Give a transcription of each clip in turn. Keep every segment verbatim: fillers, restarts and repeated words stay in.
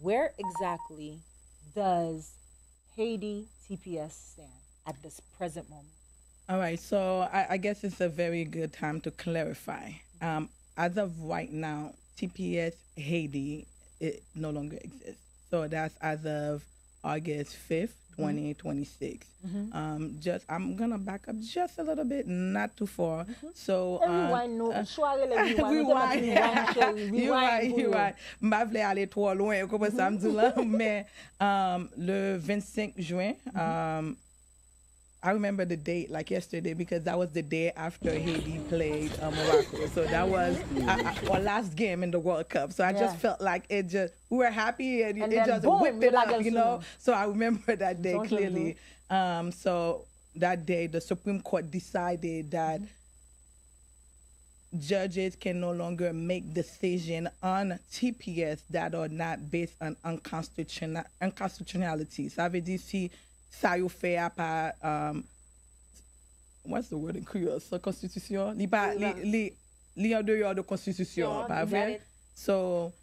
Where exactly does Haiti T P S stand at this present moment? All right, so I, I guess it's a very good time to clarify. Um, as of right now, T P S Haiti, it no longer exists. So that's as of August fifth, twenty twenty-six. Um, just I'm gonna back up just a little bit, not too far. So E um, rewind nou, swa rele rewind, nou te mèt rewind. Rewind, cheri, You're rewind right, pou you're yo. Right. M pa vle ale twò lwen, ou konprann sa m di la, men um, le twenty-six juin, um, I remember the date like yesterday because that was the day after Haiti played uh, Morocco. So that was uh, uh, our last game in the World Cup. So I just Yeah. Felt like it just, we were happy and, And it then, just boom, whipped yo it up, lagèl you sou know? Nou. So I remember that day Sonje m clearly. Um, so that day, the Supreme Court decided that judges can no longer make decision on T P S that are not based on unconstitutional, unconstitutionality. Sa vle di si sa yo fè a pa, um, what's the word in Creole? Sa konstitisyon? Li pa, li, li, li an deyò de konstitisyon, pa vre? So,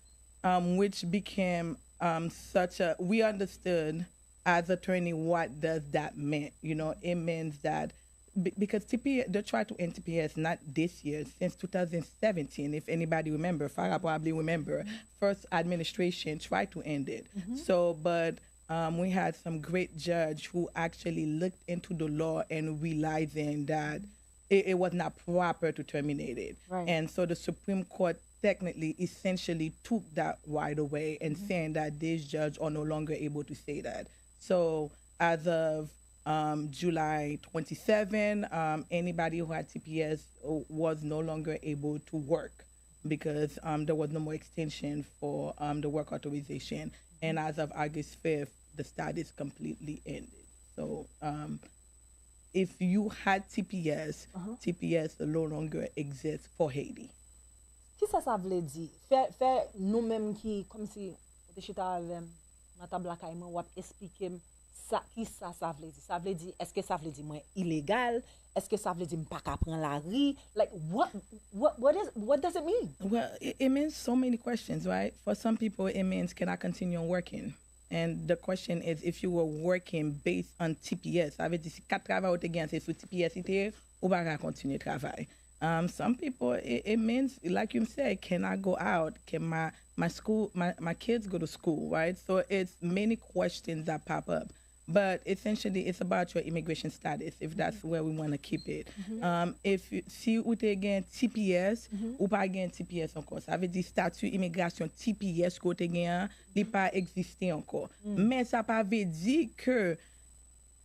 um, which became um, such a, we understood as attorney what does that mean. You know, it means that because T P, they tried to end T P S not this year, since two thousand seventeen, if anybody remember, Farah probably remember, first administration tried to end it. So, but um, we had some great judge who actually looked into the law and realizing that it, it was not proper to terminate it. Right. And so the Supreme Court technically, essentially took that right away and saying that these judges are no longer able to say that. So as of um, July twenty-seven, um, anybody who had T P S was no longer able to work because um, there was no more extension for um, the work authorization. And as of August fifth, the status completely ended. So um, if you had T P S, T P S no longer exists for Haiti. Kisa sa vle di? Fè, fè nou menm ki, kòmsi, ou te chita avè m nan tab lakay mwen, w ap esplike m sa, kisa sa vle di. Sa vle di, èske sa vle di mwen ilegal? Èske sa vle di m pa ka pran lari? Like, what, what, what, is, what does it mean? Well, it, it means so many questions, right? For some people, it means can I continue working? And the question is if you were working based on T P S. Sa vle di si kat travay ou te gen se sou T P S li te ye, ou pa ka kontinye travay. Um, some people, it, it means, like you said, can I go out? Can my, my school, my, my kids go to school, right? So it's many questions that pop up. But essentially, it's about your immigration status, if that's where we want to keep it. Um, if you, si ou te gen T P S, ou pa gen T P S ankò. Sa vle di stati imigrasyon T P S ke ou te gen an, li pa egziste ankò. Men sa pa vle di ke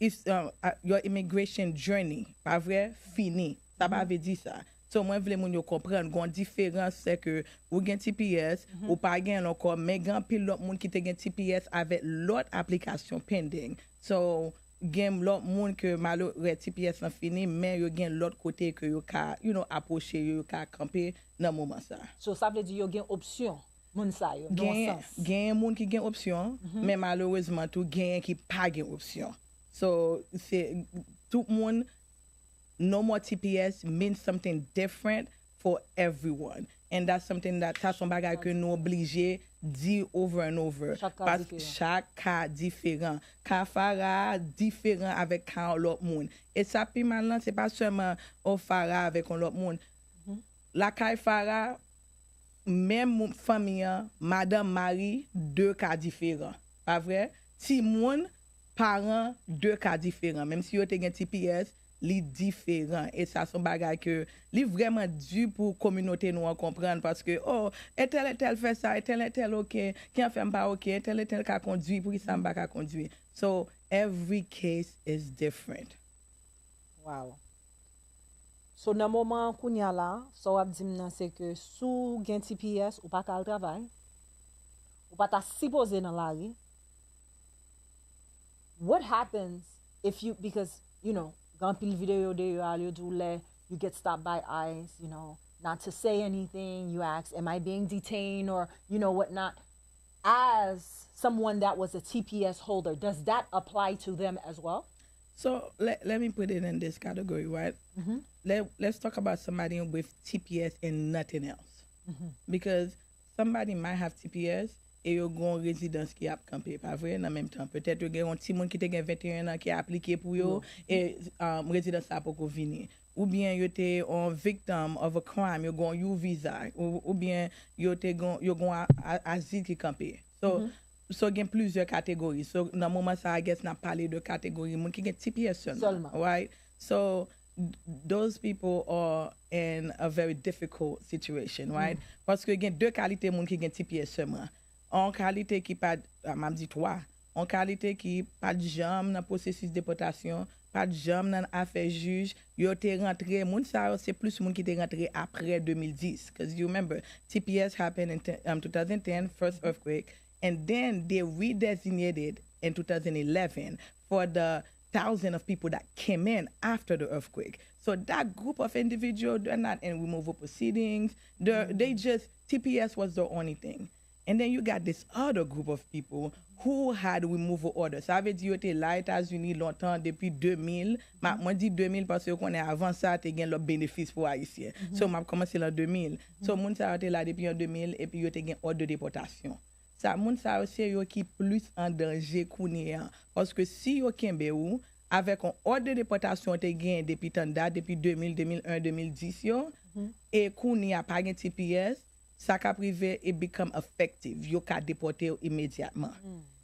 is, uh, uh, your immigration journey, pa vre, fini. Sa pa vle di sa. So mwen vle moun yo konprann, gon diferans se ke ou gen T P S, ou pa gen l ankò, men gen anpil lòt moun ki te gen T P S avèk lòt aplikasyon pending. So gen lòt moun ke malere T P S lan fini, men yo gen lòt kote ke yo ka, you know, apwoche yo, yo ka kanpe nan moman sa. So, sa vle di yo gen opsyon, moun sa yo, nan yon Gen, sans. Gen moun ki gen opsyon, men malerezman tou gen ki pa gen opsyon. So, se tout moun, no more T P S means something different for everyone. And that's something that, sa se yon bagay ke nou oblije di over and over. Chak ka Pas- diferan. Chak ka diferan. Ka Farah diferan avèk ka yon lòt moun. E sa pi mal lan, se pa sèlman o Farah avèk yon lòt moun. Lakay Farah, menm moun- fanmi an, madanm, mari, de ka diferan. Pa vre? Timoun, paran, de ka diferan. Menm si yo te gen T P S, li diferan. E sa se yon bagay ke li vrèman di pou kominote nou an konprann paske, oh, entèl entèl fè sa, entèl entèl oke, ki an fè m pa oke, entèl entèl ka kondwi, poukisa m pa ka kondwi? So, every case is different. Wow. So, nan moman an kounya la, sa w ap di m nan se ke si w gen T P S, ou pa ka al travay, ou pa ta sipoze nan lari. What happens if you, because, you know, gen anpil videyo deyò a, yo di w lè you get stopped by ICE, you know, not to say anything, you ask, am I being detained or, you know, whatnot. As someone that was a T P S holder, does that apply to them as well? So let, let me put it in this category, right? Let, let's talk about somebody with T P S and nothing else. Because somebody might have T P S, e yo gen yon rezidans ki ap kanpe, pa vre, nan menm tan. Petèt yo gen yon timoun ki te gen venteyen an ki aplike pou yo, e um, rezidans la poko vini. Oubyen yo te yon victim of a crime, yo gen yon U visa, ou- oubyen yo te gen, yo gen yon a- a- azil ki kanpe. So, so gen plizyè kategori. So, nan moman sa, I guess, n ap pale de kategori moun ki gen T P S sèlman. Sèlman. Right? So, those people are in a very difficult situation, right? Paske gen de kalite moun ki gen T P S sèlman. Yon kalite ki pa, ah, m ap di twa. Yon kalite ki pa t janm nan pwosesis depòtasyon, pa t janm nan afè jij, yo te rantre, moun sa yo se plis moun ki te rantre apre de mil dis. Because you remember, T P S happened in ten, um, two thousand ten, first earthquake, and then they redesignated in two thousand eleven for the thousand of people that came in after the earthquake. So that group of individual, they're not in removal proceedings. They're, they just, T P S was the only thing. And then you got this other group of people who had removal order. Sa vle di yo te la Etazini lontan depi de mil. Ma, mwen di de mil paske yo konnen avan sa te gen lòt benefis pou Ayisyen. So, m ap kòmanse lan de mil. So, moun sa yo te la depi an de mil epi yo te gen òd de depòtasyon. Sa, moun sa yo se yo ki plis an danje kounye a. Paske si yo kenbe ou, avèk yon òd de depòtasyon te gen depi tann dat, depi de mil, de mil en, de mil dis yo, e kounye a pa gen T P S, sa k ap rive, it become effective. Yo ka depòte w imedyatman.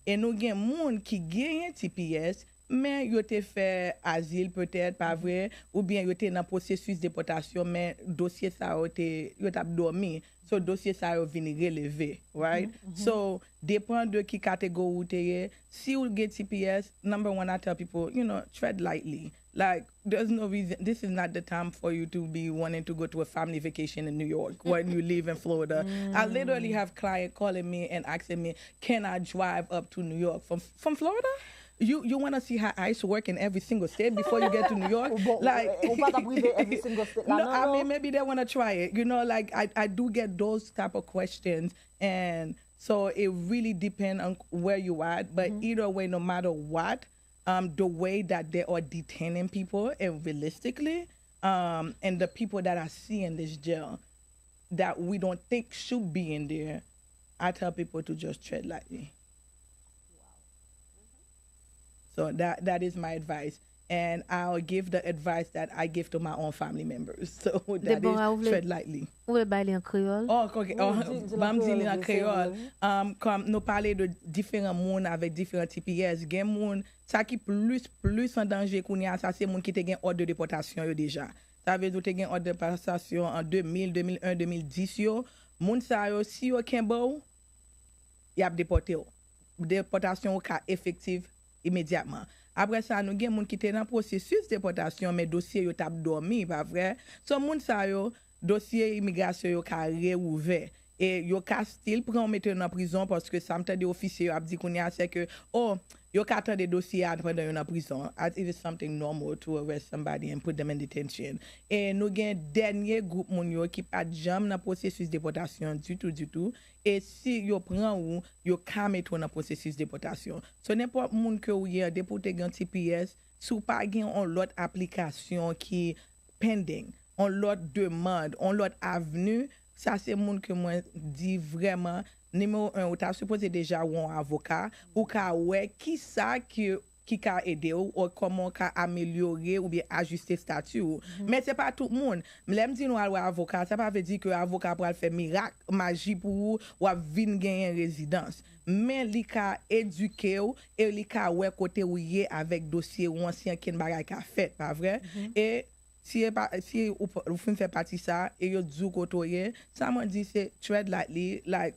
E nou gen moun ki genyen T P S, men yo te fè azil petèt, pa vre, oubyen yo te nan pwosesis depòtasyon, men dosye sa yo te, yo t ap dòmi. So, dosye sa yo vin releve, right? So, depan de ki kategori ou te ye, si ou gen T P S, number one, I tell people, you know, tread lightly. Like, there's no reason. This is not the time for you to be wanting to go to a family vacation in New York when you live in Florida. I literally have client calling me and asking me, "Can I drive up to New York from from Florida? You you want to see how ice work in every single state before you get to New York?" Bon, Like, ou pa t ap rive every single state la, no, non, I non. mean, maybe they want to try it. You know, like, I I do get those type of questions, and so it really depends on where you at. But either way, no matter what, um, the way that they are detaining people, and realistically, um, and the people that I see in this jail that we don't think should be in there, I tell people to just tread lightly. So that that is my advice. And I'll give the advice that I give to my own family members. So that Deborah, ou is vle- tread lightly. Ou vle bay li an kreyòl? Oh, ok. Oh, di- di l ban m di li an an kreyòl, kreyòl. Um, kòm nou pale de diferan moun avèk diferan T P S, gen moun, sa ki plis, plis an danje kounye a, sa se moun ki te gen òd de depòtasyon yo deja. Sa vle di ou te gen òd de depòtasyon an de mil, de mil en, de mil dis yo. Moun sa yo, si yo kenbe w, y ap depòte w. Depòtasyon ou ka efektif imedyatman. Apre sa, nou gen moun ki te nan pwosesis depòtasyon, men dosye yo t ap dòmi, pa vre? So, moun sa yo, dosye imigrasyon yo ka rewouvè. E yo ka still pran w mete yo nan prizon, paske sa m tande ofisye yo ap di kounye a, se ke, oh, yo ka tande dosye a pandan yo nan prizon. As if it's something normal to arrest somebody and put them in detention. E nou gen dènye gwoup moun yo ki pa t janm nan pwosesis depòtasyon ditou, ditou. E si yo pran ou, yo ka mete w nan pwosesis depòtasyon. So, nenpòt moun ke ou ye, depi w te gen T P S, si w pa gen yon lòt aplikasyon ki pending, yon lòt demann, yon lòt avni, sa se moun ke mwen di vrèman, nimewo en, ou ta sipoze deja wè yon avoka, ou ka wè kisa ke, ki ka ede w, ou kòman w ka amelyore oubyen ajiste stati w. Men se pa tout moun. Lè m di nou al wè avoka, sa pa vle di ke avoka pral fè mirak, maji pou ou, w ap vin genyen rezidans. Men li ka edike w e li ka wè kote ou ye avèk dosye ou an, si ankenn bagay ka fèt, pa vre? E si e pa, si ou, p- ou fin fè pati sa e yo di w kote w ye, sa mwen di se tread lightly, like,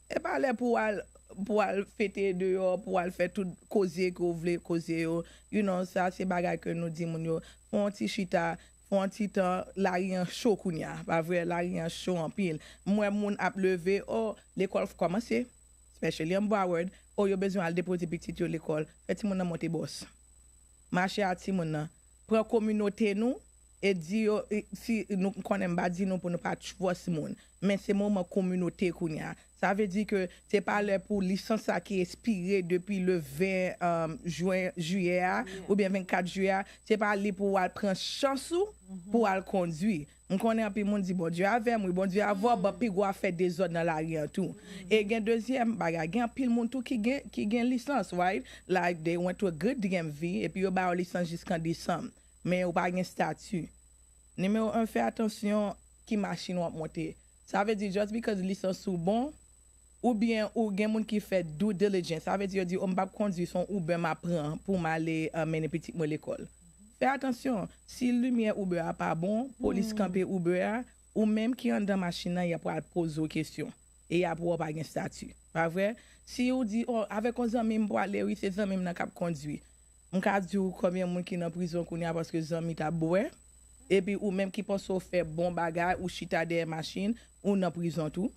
e pa lè pou w al, pou w al fete deyò, pou w al fè tout koze ke w vle koze yo. You know, sa se bagay ke nou di moun yo, fè yon ti chita, fè yon ti tan, lari an cho kounye a, pa vre? Lari an cho anpil. M wè moun ap leve, oh, lekòl kòmanse, especially an Broward, oh, yo bezwen al depoze pitit yo lekòl, fè timoun nan monte bòs. Mache a timoun nan. Pran kominote nou e di yo, e, si nou konnen m pa di nou pou nou pa trust moun, men se moman kominote kounye a. Sa vle di ke se pa lè pou lisans sa ki ekspire depi le ven, um, jen, jiyè a, oubyen vennkat jiyè a, se pa li pou w al pran chans ou pou w al kondwi. M konnen anpil moun di Bondye avè m, wi, Bondye avè w, but pi gwo afè dezòd nan lari an tou. E gen dezyèm bagay, gen anpil moun tou ki gen, ki gen lisans, right? Like, they went to a good D M V, epi yo ba yo lisans jiskan desanm. Men ou pa gen stati. Nimewo en, fè atansyon ki machin w ap monte. Sa vle di, just because lisans ou bon, oubyen ou gen moun ki fè due diligence. Sa vle di, yo di, "O, m p ap kondwi, se yon Uber m ap pran pou m ale, uh, mennen pitit mwen lekòl." Fè atansyon, si limyè Uber a pa bon, polis kanpe Uber a, ou menm ki anndan machin nan, y ap pral poze w kesyon. E y ap wè w pa gen stati. Pa vre? Si ou di, "O, avèk yon zanmi m pwale, wi, se zanmi m nan k ap kondwi." M ka di w konbyen moun ki nan prizon kounye a paske zanmi t ap bwè. Epi ou menm ki panse w fè bon bagay, ou chita dèyè machin, ou nan prizon tou.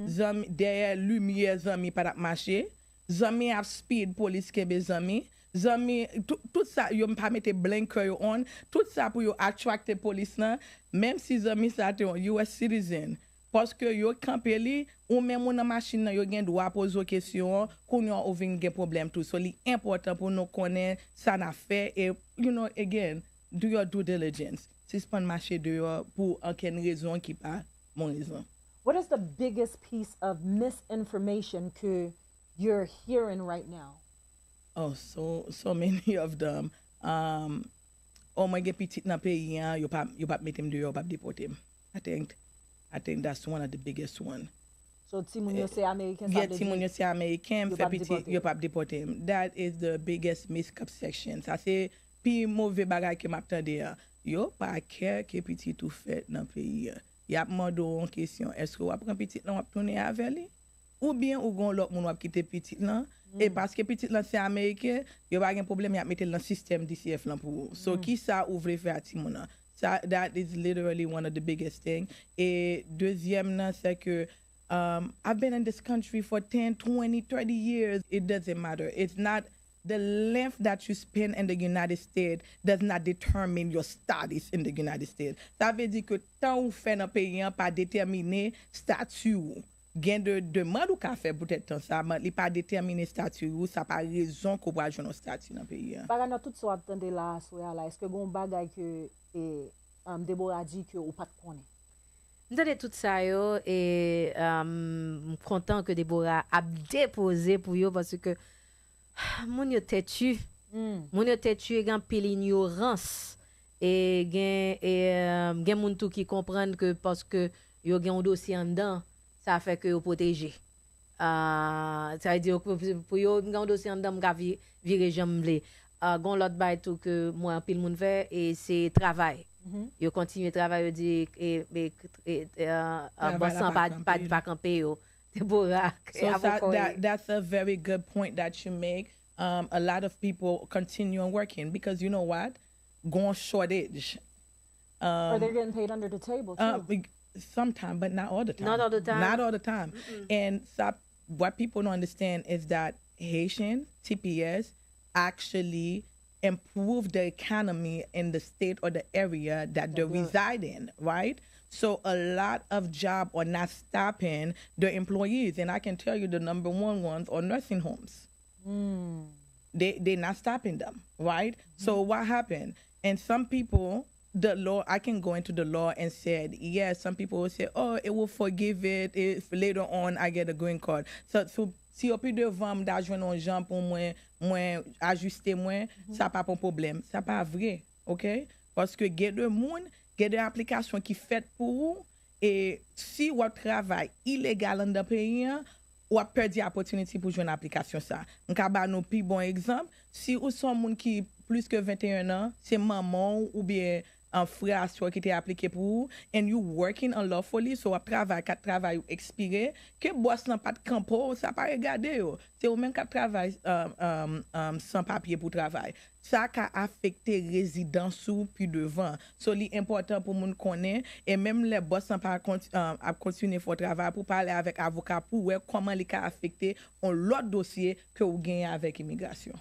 Zanmi, dèyè limyè zanmi pa t ap mache. Zanmi ap speed, polis kenbe zanmi. Zanmi, tout, tout sa, yo pa mete blinker yo on. Tout sa pou yo attracte polis lan. Menm si zanmi sa te yon U S citizen. Paske yo kanpe li, ou menm ou nan machin nan, yo gen dwa poze w kesyon an, kounye a ou vin gen pwoblèm tou. So, li enpòtan pou nou konnen sa n ap fè. E, you know, again, do your due diligence. Sispann mache deyò pou okenn rezon ki pa bon rezon. What is the biggest piece of misinformation ke you're hearing right now? Oh, so, so many of them. Um, oh, mwen gen pitit nan peyi an, yo pa, yo p ap mete m deyò, yo p ap depòte m. I think, I think that's one of the biggest one. So, timoun yo se Ameriken, sa Yeah, vle timoun di yo se Ameriken, m yo fè p ap pitit, depòte yo yo. p ap depòte m. That is the biggest misconception. Sa se pi move bagay ke m ap tande an. Yo pa kè ke pitit ou fèt nan peyi an. Y ap mande w yon kesyon, èske w ap pran pitit lan, w ap tounen avè li? Oubyen ou gon lòt moun w ap kite pitit lan? E paske pitit lan se Ameriken, yo pa gen pwoblèm, y ap mete l nan sistèm D C F lan pou ou. So, kisa ou vle fè a timoun nan? Sa, that is literally one of the biggest thing. E dezyèm nan, se ke, um, I've been in this country for ten, twenty, thirty years. It doesn't matter. It's not the length that you spend in the United States does not determine your status in the United States. Sa vle di ke tan ou fè nan peyi an pa detèmine stati ou. Gen de demann ou ka fè poutèt tan sa, men li pa detèmine stati ou, sa pa rezon ke w pral jwenn yon stati nan peyi an. Bagay nan tout sa w ap tande la aswè a la, èske gen yon bagay ke e, um, Deborah di ke ou pa t konnen? M tande tout sa yo e um, m kontan ke Deborah ap depoze pou yo paske moun yo tèti. Moun yo tèti e gen anpil inyorans. E gen, e, um, gen moun tou ki konprann ke paske yo gen yon dosye anndan, sa fè ke yo pwoteje. Ah, sa vle di, pou, pou yo, m gen yon dosye anndan, m ka vi- vire jan m vle. Ah, gen yon lòt bagay tou ke m wè anpil moun fè, e se travay. Yo kontinye travay, yo di, e, e, e, e, ah, ah, Travay bòs la lan pa pa, pa, kanpe. Pa kanpe yo. Deborah, So avoka that, w ye. That, that's a very good point that you make. Um, a lot of people continue on working because you know what? Gon shortage. Or Um, they're getting paid under the table too. Uh, we- sometimes, but not all the time. Not all the time. Not all the time. And sa, what people don't understand is that Haitian T P S actually improve the economy in the state or the area that they reside in, right? So a lot of job are not stopping the employees, and I can tell you the number one ones are nursing homes. They they're not stopping them, right? So what happened? And some people, the law, I can go into the law and said, yes, some people will say, oh, it will forgive it if later on I get a green card. So, so si yo pi devan m ta jwenn yon jan pou mwen mwen ajiste mwen, sa pa pon pwoblèm. Sa pa vre, ok? Paske gen de moun, gen de aplikasyon ki fèt pou ou, e si w ap travay ilegal anndan peyi an, w ap pèdi opportunity pou jwenn aplikasyon sa. M ka ba nou pi bon egzanp, si ou se yon moun ki plis ke venteyen an, se manman w oubyen an frè a sè w ki te aplike pou ou, and you working unlawfully, so w ap travay, kat travay ou ekspire, ke bòs lan pa t kanpe w, sa pa regade yo. Se ou menm k ap travay um, um, um, san papye pou travay. Sa ka afekte rezidans ou pi devan. So, li enpòtan pou moun konnen, e menm lè bòs lan pa konti- um, ap kontinye fè w travay, pou pale avèk avoka pou wè kòman li ka afekte yon lòt dosye ke ou genyen avèk imigrasyon.